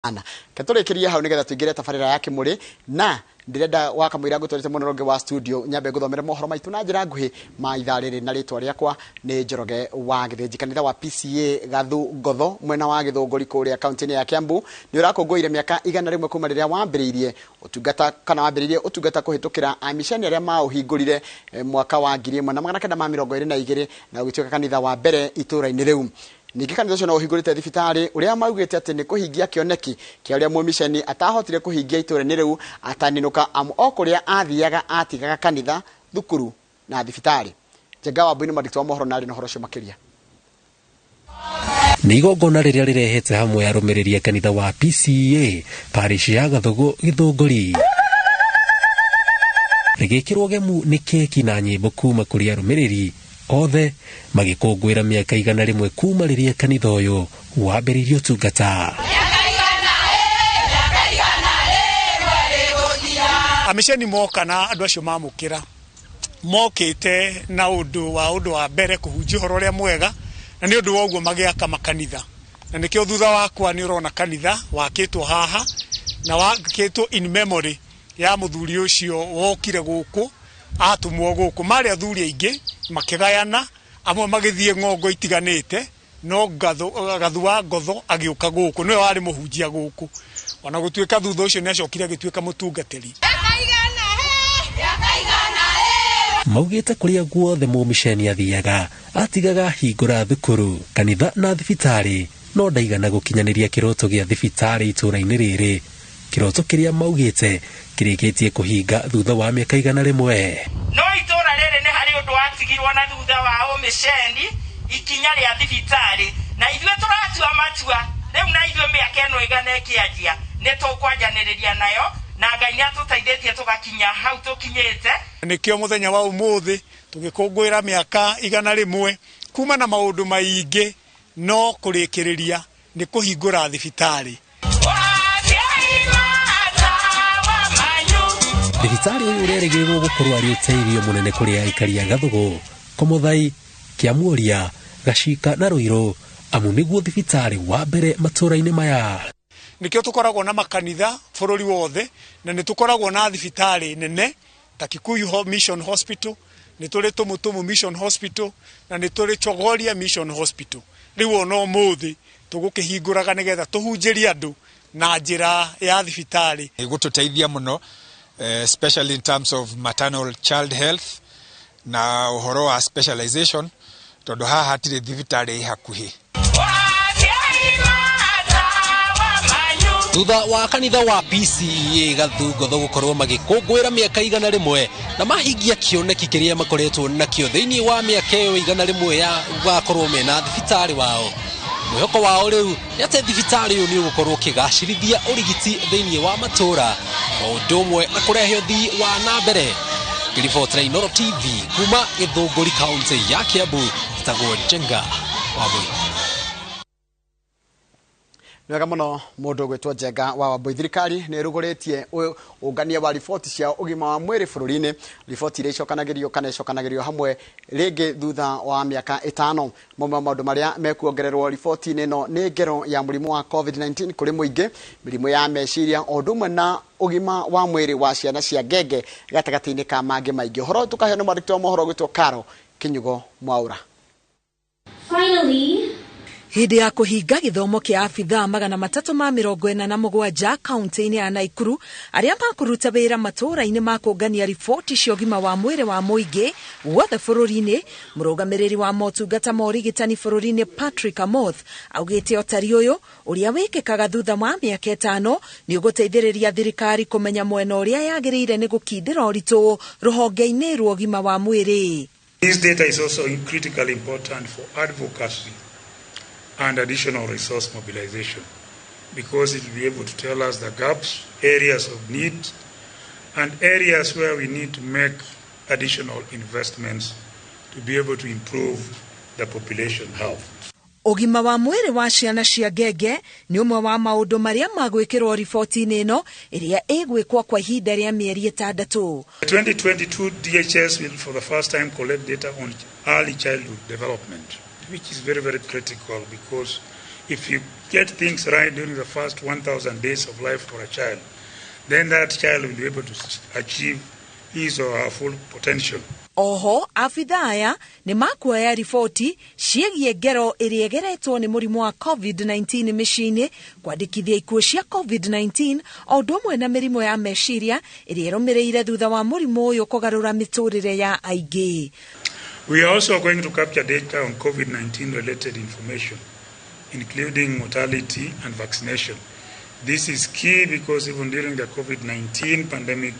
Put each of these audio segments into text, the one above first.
Ana ke tũrĩkĩrie hau nĩgetha tũingĩre tabarĩra ya kĩmũrĩ na ndĩrenda wakamũira ngũtwarĩte mũno rũngĩ wa studio nyambe ngũthomere mohoro maitũ na njĩra nguhĩ ma ithaa rĩrĩ na rĩtwa rĩakwa nĩ Njoroge wa Gĩthĩnji. Kanitha wa PCA Gathu Ngotho mwena wa Gĩthũngũri kũrĩa kaunti-inĩ ya Kiambu nĩ ũrakũngũĩire mĩaka 100 kuma rĩrĩa wambĩrĩirie ũtungata kana wambĩrĩirie ũtungata kũhĩtũkĩra amiceni arĩa maũhingũrire mwaka wa 1922 na ũgĩtuĩka kanitha wa mbere itũũra-inĩ rĩu. Ningĩ kanitha ũcio no ũhingũrĩte thibitarĩ ũrĩa maugĩte atĩ nĩ kũhingia kĩoneki kĩa ũrĩa mũmiceni atahotire kũhingia itũũra-inĩ rĩu ataninũka amu o kũrĩa athiaga atigaga kanitha, thukuru na thibitarĩ. Njenga Wambui nĩ mwandĩki wa mohoro na arĩ na ũhoro ũcio makĩria. Nĩ igongona rĩrĩa rĩrehete hamwe arũmĩrĩri a kanitha wa PCEA parish ya Gathũgũ Gĩthũngũri rĩgĩkĩrwo gemu nĩ keki na nyĩmbo kuma kũrĩ arũmĩrĩri othe magĩkũngũĩra mĩaka 100 kuma rĩrĩa kanitha ũyũ wambĩrĩirie ũtungata. Amiceni moka na andũ acio mamũkĩra mokĩte na ũndũ wa mbere kũhunjia ũhoro ũrĩa mwega na nĩ ũndũ wa ũguo magĩaka makanitha na nĩkĩo thutha wakwa nĩ ũrona kanitha wakĩtwo haha na wakĩtwo in memory ya mũthuri ũcio wokire gũkũ atũmwo gũkũ. Marĩ athuri aingĩ makĩgayana, amwe magĩthiĩ ng'ongo itiganĩte, no Gathu wa Ngotho agĩũka gũkũ, nĩwe warĩ mũhunjia gũkũ, ona gũtuĩka thutha ũcio nĩ acokire agĩtuĩka mũtungatĩri. Maugĩte kũrĩa guothe mũmiceni athiaga atigaga hingũra thukuru, kanitha na thibitarĩ, no ndaigana gũkinyanĩria kĩroto gĩa thibitarĩ itũũra-inĩ rĩrĩ, kĩroto kĩrĩa maugĩte kĩrĩkĩtie kũhinga thutha wa mĩaka 100. No itũũra rĩrĩ nĩ harĩ ũndũ watigirwo na thutha wa ũmiceni ikinya rĩa thibitarĩ, na ithuĩ tũratua matua rĩu, na ithuĩ mĩaka ĩno 100 ĩkĩanjia nĩ tũkwanjanĩrĩria nayo, na Ngai nĩ atũteithĩtie tũgakinya hau tũkinyĩte. Nĩkĩo mũthenya wa ũmũthĩ tũgĩkũngũĩra mĩaka 100 kuma na maũndũ maingĩ, no kũrĩkĩrĩria nĩ kũhingũra thibitarĩ. Thibitarĩ ũyũ ũrerĩgĩrĩrwo gũkorwo arĩ ũteithio mũnene kũrĩ aikari a Gathũgũ, Komothai, Kĩamuoria, Gacika na Rũirũ, amu nĩguo thibitarĩ wa mbere matũũra-inĩ maya. Nĩkĩo tũkoragwo na makanitha bũrũri wothe, na nĩ tũkoragwo na thibitarĩ nene ta Kikuyu Mission Hospital, nĩ tũrĩ Tumutumu Mission Hospital, na nĩ tũrĩ Chogoria Mission Hospital. Rĩu ona ũmũthĩ tũgũkĩhingũraga nĩgetha tũhunjĩrie andũ na njĩra ya thibitarĩ. Ĩgũtũteithia mũno, especially in terms of maternal child health na ũhoro wa specialization, tondũ haha hatirĩ thibitarĩ ĩ hakuhĩ. Thutha wa kanitha wa PCEA Gathu Ngotho gũkorwo magĩkũngũĩra mĩaka 100 na mahingia kĩoneki kĩrĩa makoretwo nakĩo thĩinĩ wa mĩaka ĩyo 100 ya gũgakorwo mena thibitarĩ wao, mwĩhoko wao rĩu nĩ atĩ thibitarĩ ũyũ nĩ ũgũkorwo ũkĩgacĩrithia ũrigiti thĩinĩ wa matũũra o ũndũ ũmwe na kũrehe ũthii wa na mbere. Ngĩribotera Inooro TV kuma Gĩthũngũri kaunti ya Kiambu, njĩtagwo Njenga Wambui. Nĩ wega mũno mũndũ ũgwĩtwo Njenga wa Wambui. Thirikari nĩ ĩrugũrĩtie ũngania wa riboti cia ũgima wa mwĩrĩ bũrũri-inĩ, riboti iria icokanagĩrio kana icokanagĩrio hamwe rĩngĩ thutha wa mĩaka 5. Mamwe ma maũndũ marĩa mekuongererwo riboti-inĩ ĩno nĩ ngero ya mũrimũ wa COVID-19 kũrĩ mũingĩ, mĩrimũ ya meciria o ũndũ ũmwe na ũgima wa mwĩrĩ wa ciana cia ngenge gatagatĩ-inĩ ka mangĩ maingĩ. Ũhoro tũkaheo nĩ mwandĩki wa mohoro ũgwĩtwo Caro Kinyugo Mwaura. Finally, Hĩndĩ ya kũhinga gĩthomo kĩa abithaa 347 kaunti-inĩ ya Naikuru arĩa makũruta wĩra matũũra-inĩ ma kũngania riboti cia ũgima wa mwĩrĩ wa mũingĩ wothe bũrũri-inĩ, mũrũgamĩrĩri wa motungata ma ũrigitani bũrũri-inĩ Patrick Amoth augĩte ũtari ũyũ ũrĩa wĩkĩkaga thutha wa mĩaka 5 nĩ ũgũteithĩrĩria thirikari kũmenya mwena ũrĩa yagĩrĩire nĩ gũkindĩra ũritũ rũhonge-inĩ rwa ũgima wa mwĩrĩ. This data is also critically important for advocacy and additional resource mobilization, because it will be able to tell us the gaps, areas of need, and areas where we need to make additional investments to be able to improve the population health. Ũgima wa mwĩrĩ wa ciana cia ngenge nĩ ũmwe wa maũndũ marĩa magwĩkĩrwo riboti-inĩ ĩno ĩrĩa ĩgwĩkwo kwa ihinda rĩa mĩeri 6. 2022 DHS will for the first time collect data on early childhood development, which is very, very critical, because if you get things right during the first 1,000 days of life for a child, then that child will be able to achieve his or her full potential. Oho abithaa aya nĩ makuoya riboti ciĩgiĩ ngero ĩrĩa ĩgeretwo nĩ mũrimũ wa COVID-19 mĩciĩ-inĩ, kwandĩkithia ikuũ cia COVID-19 o ũndũ ũmwe na mĩrimũ ya meciria ĩrĩa ĩrũmĩrĩire thutha wa mũrimũ ũyũ kũgarũra mĩtũrĩre ya aingĩ. We are also going to capture data on COVID-19 related information, including mortality and vaccination. This is key because even during the COVID-19 pandemic,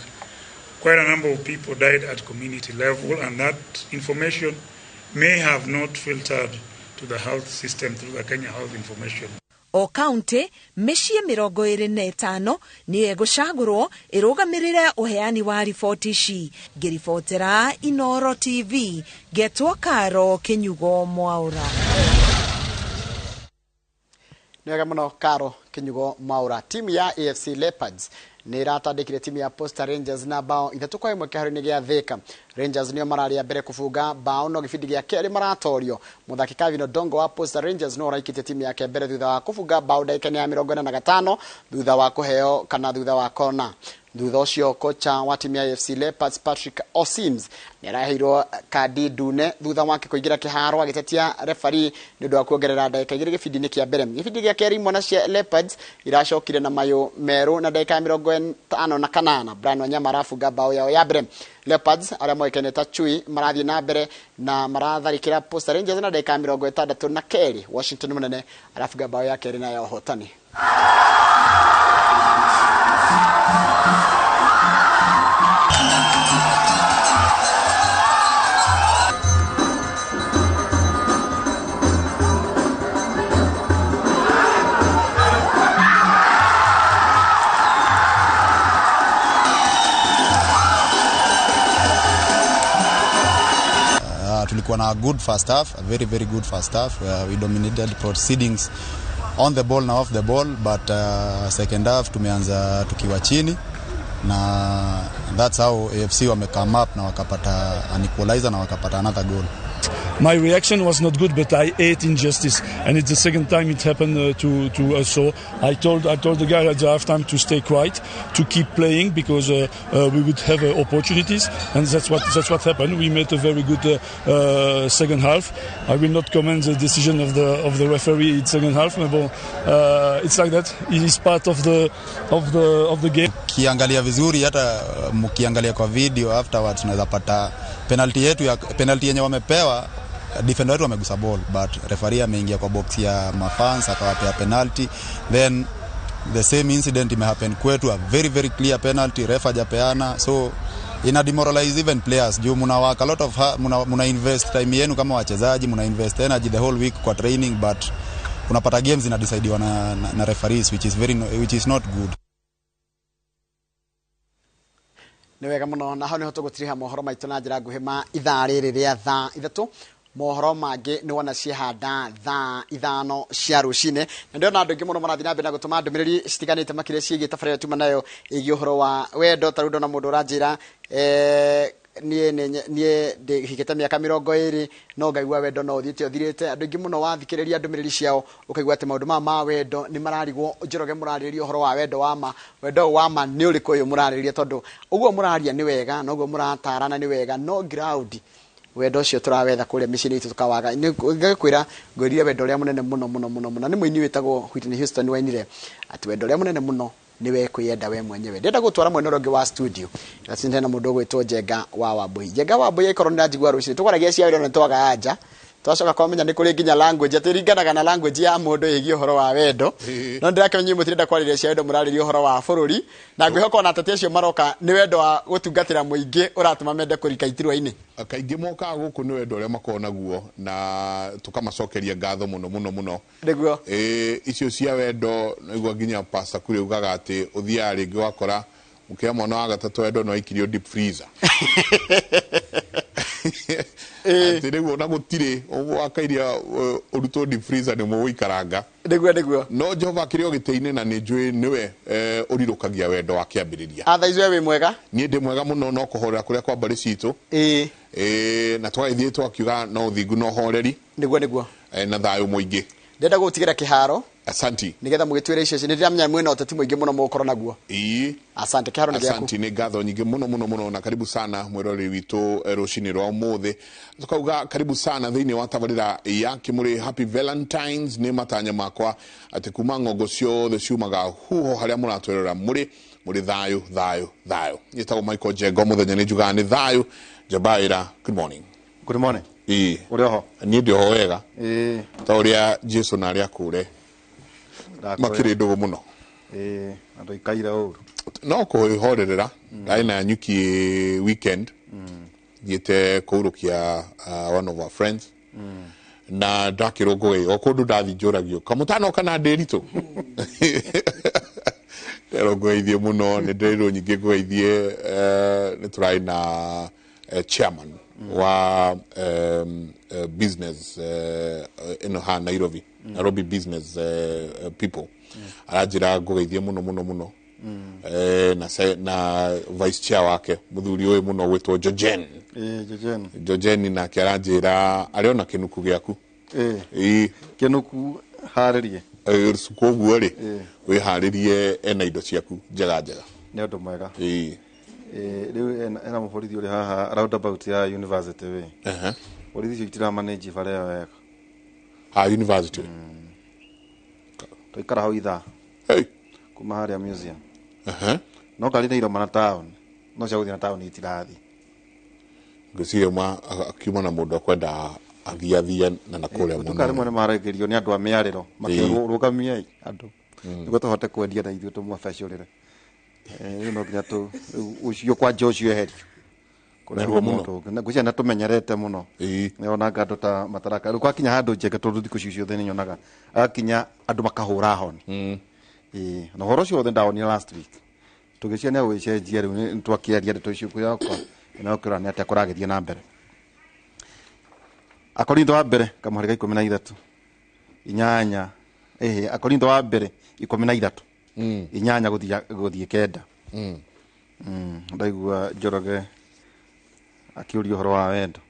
quite a number of people died at community level, and that information may have not filtered to the health system through the Kenya Health Information. O kaunti mĩciĩ 25 nĩyo ĩgũcagũrwo ĩrũgamĩrĩre ũheani wa riboti ici. Ngĩribotera Inoro TV, ngetwo Karo Kinyugo Mwaura. Nĩ wega mũno Karo Kinyugo Mwaura. Timu ya AFC Leopards nĩ ĩratandĩkire timu ya Posta Rangers na bao 3-1 kĩharo-inĩ gĩa Thika. Rangers nĩo mararĩ a mbere kũbunga bao no gĩbindi gĩa kerĩ maratorio. Mũthaki Calvin Odongo wa Posta Rangers no araikĩtie timu yake mbere thutha wa kũbunga bao ndagĩka-inĩ ya 45 thutha wa kũheo kana thutha wa kona. Thutha ũcio kocha wa timu ya AFC Leopards Patrick Osims nĩ araheirwo kandi ndune thutha wake kũingĩra kĩharo agĩtetia referee nĩ ũndũ wa kuongerera ndagĩka 2 gĩbindi-inĩ kĩa mbere. Gĩbindi gĩa kerĩ imwana cia Leopards iracokire na mayũ merũ na ndagĩka ya 58. Brian Wanyama arabunga bao yao ya mbere. Leopards arĩa moĩkaine ta Chui marathiĩ na mbere na maratharĩkĩra Posta Rangers na ndagĩka ya 62. Washington Munene arabunga bao ya kerĩ na ya ũhotani. Tulikuwa na good first half, a very very good first half. We dominated proceedings on the ball na off the ball, but second half tumeanza tukiwa chini, na that's how AFC wame come up na wakapata an equalizer na wakapata another goal. My reaction was not good, but I hate injustice, and it's the second time it happened to us. So I told the guy at the halftime to stay quiet, to keep playing, because we would have opportunities, and that's what happened. We made a very good second half. I will not comment the decision of the referee in second half, but it's like that. It is part of the game. Kiangalia vizuri, hata mkiangalia kwa video afterwards, unaweza pata penalty yetu ya penalty yenye wamepewa, defender wetu amegusa ball, but referee ameingia kwa box ya mafans akawapea penalty. Then the same incident may happen kwetu, a very very clear penalty, ref hajapeana. So ina demoralize even players juu muna work a lot of muna invest time yenu kama wachezaji, muna invest energy the whole week kwa training, but unapata games ina decide na referees, which is not good. Nĩ wega mũno, na hau nĩho tũgũtiriha mohoro maitũ na njĩra nguhĩ ma ithaa rĩrĩ rĩa thaa 3. Mohoro mangĩ nĩ wona ciehanda thaa 5 cia rũcinĩ, na ndĩrona andũ aingĩ mũno marathiĩ na mbere na gũtũma ndũmĩrĩri citiganĩte makĩria ciĩgiĩ tabarĩra tuma nayo ĩgiĩ ũhoro wa wendo. Ta rĩu ndona mũndũ ũranjĩra niĩ ndĩhikĩte mĩaka 20 no ngaigua wendo no ũthiĩte ũthirĩte. Andũ aingĩ mũno wathikĩrĩria ndũmĩrĩri ciao ũkaigua atĩ maũndũ maya ma wendo nĩ mararigwo. Njoroge mũrarĩrĩria ũhoro wa wendo wa ma, wendo wa ma nĩ ũrĩkũ ũyũ mũrarĩrĩria? Tondũ ũguo mũraria nĩ wega na ũguo mũratarana nĩ wega, no ground wendo ũcio tũrawetha kũrĩa mĩciĩ-inĩ itũ tũkawaga. Ngĩkwĩra ngwĩrire wendo ũrĩa mũnene mũno mũno mũno mũno nĩ mũini wĩtagwo Whitney Houston wainire atĩ wendo ũrĩa mũnene mũno nĩ we kwĩyenda we mwenyewe. Ndĩrenda gũtwara mwena ũrĩa ũngĩ wa studio na mũndũ ũgwĩtwo Njenga wa Wambui. Njenga wa Wambui aikorwo nĩndĩranjigua rũcinĩ tũkwaragia cia wendo na nĩtwaga anja twacoka kwamenya nĩ kũrĩ nginya language atĩ ĩringanaga na language ya mũndũ ĩgiĩ ũhoro wa wendo. No ndĩrakĩmenya mũtirenda kwarĩria cia wendo, mũrarĩria ũhoro wa bũrũri, na ngwĩhoka ona ateti acio maroka nĩ wendo wa gũtungatĩra mũingĩ ũratũma mende kũrika iturwa-inĩ. Kaingĩ mokaga gũkũ nĩ wendo ũrĩa makoragwo naguo, na tũkamacokeria ngatho mũno mũno mũno. Nĩguo icio cia wendo nĩguo nginya Pastor Kuria ugaga atĩ ũthiaga rĩngĩ wakora mũkĩoya mwana wa gatatũ wendo no aikirio deep freezer. Atĩ rĩu ona gũtirĩ wakairia ũrutwo deep freezer nĩ mũgũikaranga. Nĩguo nĩguo. No Jehova akĩrĩ o gĩtĩ-inĩ na nĩ njũĩ nĩwe ũrirũkagia wendo wa kĩambĩrĩria. Thaa ici we wĩ mwega? Niĩ ndĩ mwega mũno, no kũhorera kũrĩa kwa mbarĩ citũ. Na twagĩthiĩ twakiuga no ũthingu na ũhoreri. Nĩguo nĩguo. Na thayũ mũingĩ. Ndĩrenda gũgũtigĩra kĩharo. Asanti. Nigetha mugitwire icio ni ndiramenya mwina uteti mwingi muno mugukorwo naguo. Ii. Asante, kiharo ni gĩaku. Asanti, nĩ ngatho nyingĩ mũno mũno mũno, na karibu sana mwĩroreri witũ rũcinĩ rwa ũmũthĩ. Tukauga karibu sana thĩinĩ wa tabarĩra ya Kĩmũrĩ. Happy Valentines. Nĩ matanya makwa atĩ kuma ng'ongo ciothe ciumaga huho harĩa mũratwerera mũrĩ thayũ thayũ thayũ. Njĩtagwo Michael Njengo, mũthenya nĩ njugaga nĩ thayũ. Njabaĩra, good morning. Good morning. Ii. Ũrĩ oho? Niĩ ndĩ oho wega. Ĩĩ. Ta ũrĩa Jesu na arĩa akũre makĩrĩ ndũgũ mũno. Ĩĩ, andũ ikaire ũru. No kũhorerera. Ndarĩ na nyuki weekend, thiĩte kũurũkia one of our friends, na ndakĩrwo ngũĩ o kũndũ ndathi njũragio kamũtanoka na ndĩritũ nderwo ngũgeithie mũno. Nĩ ndĩrirwo nyingĩ ngũgeithie. Nĩ tũrarĩ na chairman wa business ĩno haha Nairobi, Nairobi business people, aranjĩra ngũgeithie mũno mũno mũno, na vice chair wake mũthuri ũyũ mũno gwĩtwo Jojen. Ĩĩ, Jojen. Jojen nake aranjĩra arĩ ona kĩnuku gĩaku. Ĩĩ. Ĩĩ. Kĩnuku harĩrie. Koguo rĩ, wĩharĩrie, ena indo ciaku njega njega. Nĩ ũndũ mwega. Ĩĩ. Rĩu ena mũborithi ũrĩ haha roundabout ya university wĩ. Borithi icio itira manage bara ĩyo wega. Ha university. Twaikara hau ithaa. Hey. Kuma harĩa museum. No ngari nĩ iroma na town. No cia gũthiĩ na town itirathiĩ. Ngwĩciria akiuma na mũndũ akwenda athiathia na kũrĩa mũno. Gũtuĩka rĩmwe nĩ maragĩrio nĩ andũ a mĩarĩro makĩrwo rũgamiai andũ nĩguo tũhote kwendia na ithuĩ tũmwabecũrĩre. Rĩu no nginya ũcio kwanja ũcio eherio. Narua mũno. Ngwĩciria nĩ tũmenyerete mũno. Nĩonaga andũ ta mataraka. Rĩu gwakinya handũ njega tondũ thikũ ici ciothe nĩnyonaga agakinya andũ makahũra honi. Ĩĩ, na ũhoro ũcio wothe ndawonire last week. Tũgĩcia nĩ agũgĩcenjia rĩu nĩ twakĩaria ndeto icio kwĩyoka na ũkĩrora nĩ atĩa kũragĩthiĩ na mbere. Akorintho wa mbere kamũhari ka 13 8, Akorintho wa mbere 13 8 gũthiĩ 9. Ndaigua Njoroge akĩũria ũhoro wa wendo.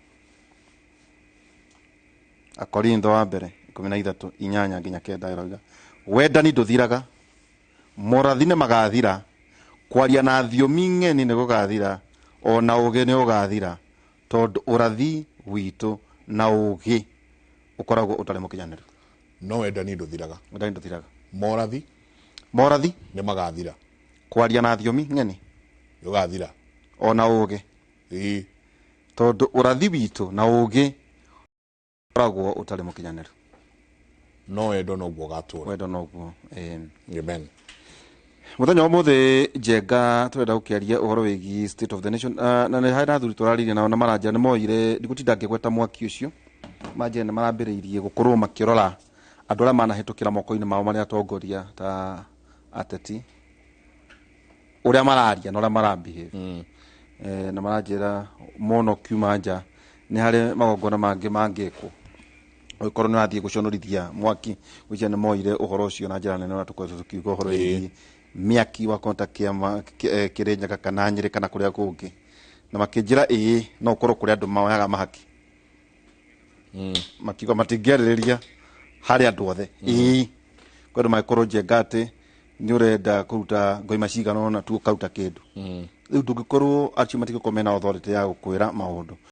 Akorintho wa mbere 13 8 nginya 9 ĩrauga wendani ndũthiraga, morathi nĩ magathira, kwaria na thiomi ng'eni nĩ gũgathira, ona ũũgĩ nĩ ũgathira, tondũ ũrathi witũ na ũũgĩ ũkoragwo ũtarĩ mũkinyanĩru. No wendani ndũthiraga. Wendani ndũthiraga. Morathi morathi nĩ magathira, kwaria na thiomi ng'eni nĩ ũgathira, ona ũũgĩ. Ĩĩ. Tondũ ũrathi witũ na ũũgĩ ũkoragwo ũtarĩ mũkinyanĩru. No wendo noguo ũgatũra. Wendo noguo. Amen. Mũthenya wa ũmũthĩ Njenga tũrenda gũkĩaria ũhoro wĩgiĩ state of the nation, na nĩ harĩ na athuri tũraririe nao na maranjĩra nĩ moire ndigũtinda ngĩgweta mwaki ũcio, manjĩra nĩ marambĩrĩirie gũkorwo makĩrora andũ arĩa manahĩtũkĩra moko-inĩ mao marĩa atongoria ta ateti, ũrĩa mararia na ũrĩa marabehave. Na maranjĩra mona ũkiuma nja nĩ harĩ magongona mangĩ mangĩkwo ũgĩkorwo nĩ ũrathiĩ gũconorithia mwaki. Gwĩciria nĩ moire ũhoro ũcio na njĩra nene, ũrĩa tũkoretwo tũkiuga ũhoro wĩgiĩ mĩaki wa konta kĩama Kĩrĩnyaga kana Nyĩrĩ kana kũrĩa kũngĩ, na makĩnjĩra ĩĩ no ũkorwo kũrĩ andũ moyaga mahaki, makiuga matingĩarĩrĩria harĩ andũ othe. Ĩĩ, kwĩ andũ mangĩkorwo Njenga atĩ nĩ ũrenda kũruta ngoima cigana ũna tu ũkaruta kĩndũ. Rĩu ndũngĩkorwo acio matingĩkorwo mena authority ya gũkwĩra maũndũ.